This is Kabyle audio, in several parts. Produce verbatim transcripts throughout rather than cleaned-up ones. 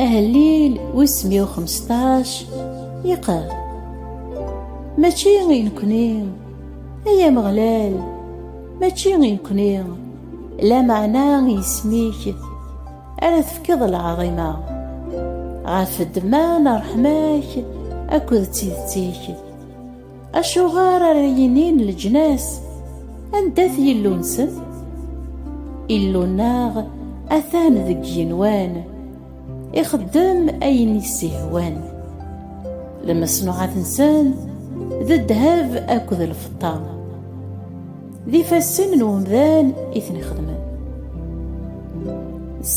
Ahellil wis meyya u xmesṭac yeqqar: Mačči i nekni, ay Ameɣlal, mačči i nekni, lameɛna i yisem-ik ara tefkeḍ lɛaḍima, ɣef ddemma n ṛṛeḥma-k akked tidet-ik. Acuɣer ara yinin leǧnas: Anda-t Yillu-nsen? Illu-nneɣ atan deg yigenwan, ixeddem ayen i s-ihwan. Lmeṣnuɛat-nsen d ddheb akked lfeṭṭa, d ifassen n wemdan i ten-ixedmen.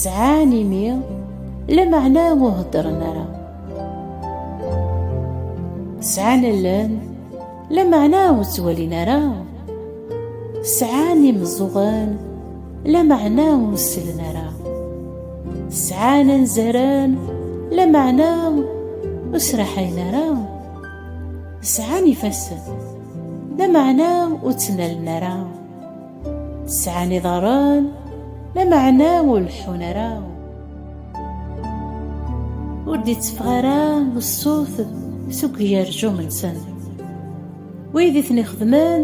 Sɛan imi, lameɛna ur heddren ara. Sɛan allen, lameɛna ur ttwalin ara. Sɛan imeẓẓuɣen, lameɛna ur sellen ara. Sɛan anzaren, lameɛna ur sraḥayen ara. Sɛan ifassen, lameɛna ur ttnalen ara. Sɛan iḍarren, lameɛna ur leḥḥun ara. Ur d-itteffeɣ ara ṣṣut seg ugerjum-nsen. Wid i ten-ixedmen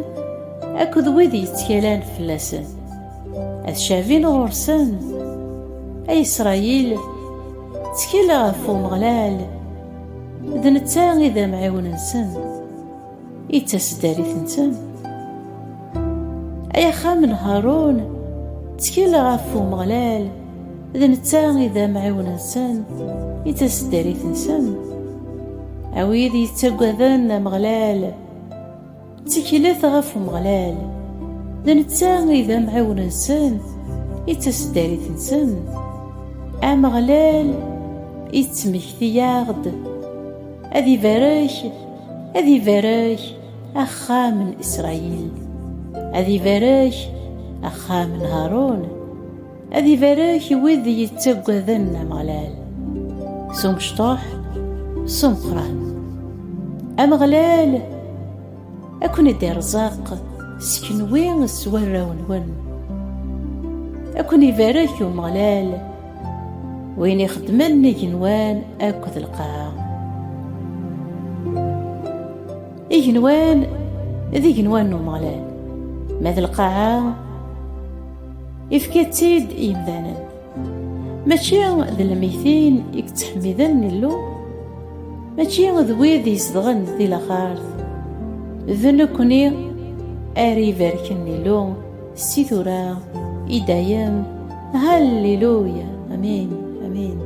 akked wid yettkalan fell-asen, ad cabin ɣur-sen. Ay Isṛayil, ttkel ɣef Umeɣlal, d netta i d amɛiwen-nsen, i d taseddarit-nsen. Ay axxam n Haṛun, ttkel ɣef Umeɣlal, d netta i d amɛiwen-nsen, i d taseddarit-nsen. A wid yettaggaden Ameɣlal, tteklet ɣef Umeɣlal, d netta i d amɛiwen-nsen, i d taseddarit-nsen. Ameɣlal yettmekti-yaɣ-d: Ad ibarek, ad ibarek axxam n Isṛayil, ad ibarek axxam n Haṛun, ad ibarek wid yettaggaden Ameɣlal s umecṭuḥ, s umeqqran. Ameɣlal ad ken-id-irẓeq s kenwi s warraw-nwen. Ad ken-ibarek Umeɣlal, win ixeddmen igenwan akked lqaɛa. Igenwan d igenwan n Umeɣlal, ma d lqaɛa, ifka-tt-id i yimdanen. Mačči d lmeytin i yettḥemmiden Illu, mačči d wid izedɣen di laxert. D nekkni ara ibarken Illu si tura i dayem. Halleluya! Amin, amin.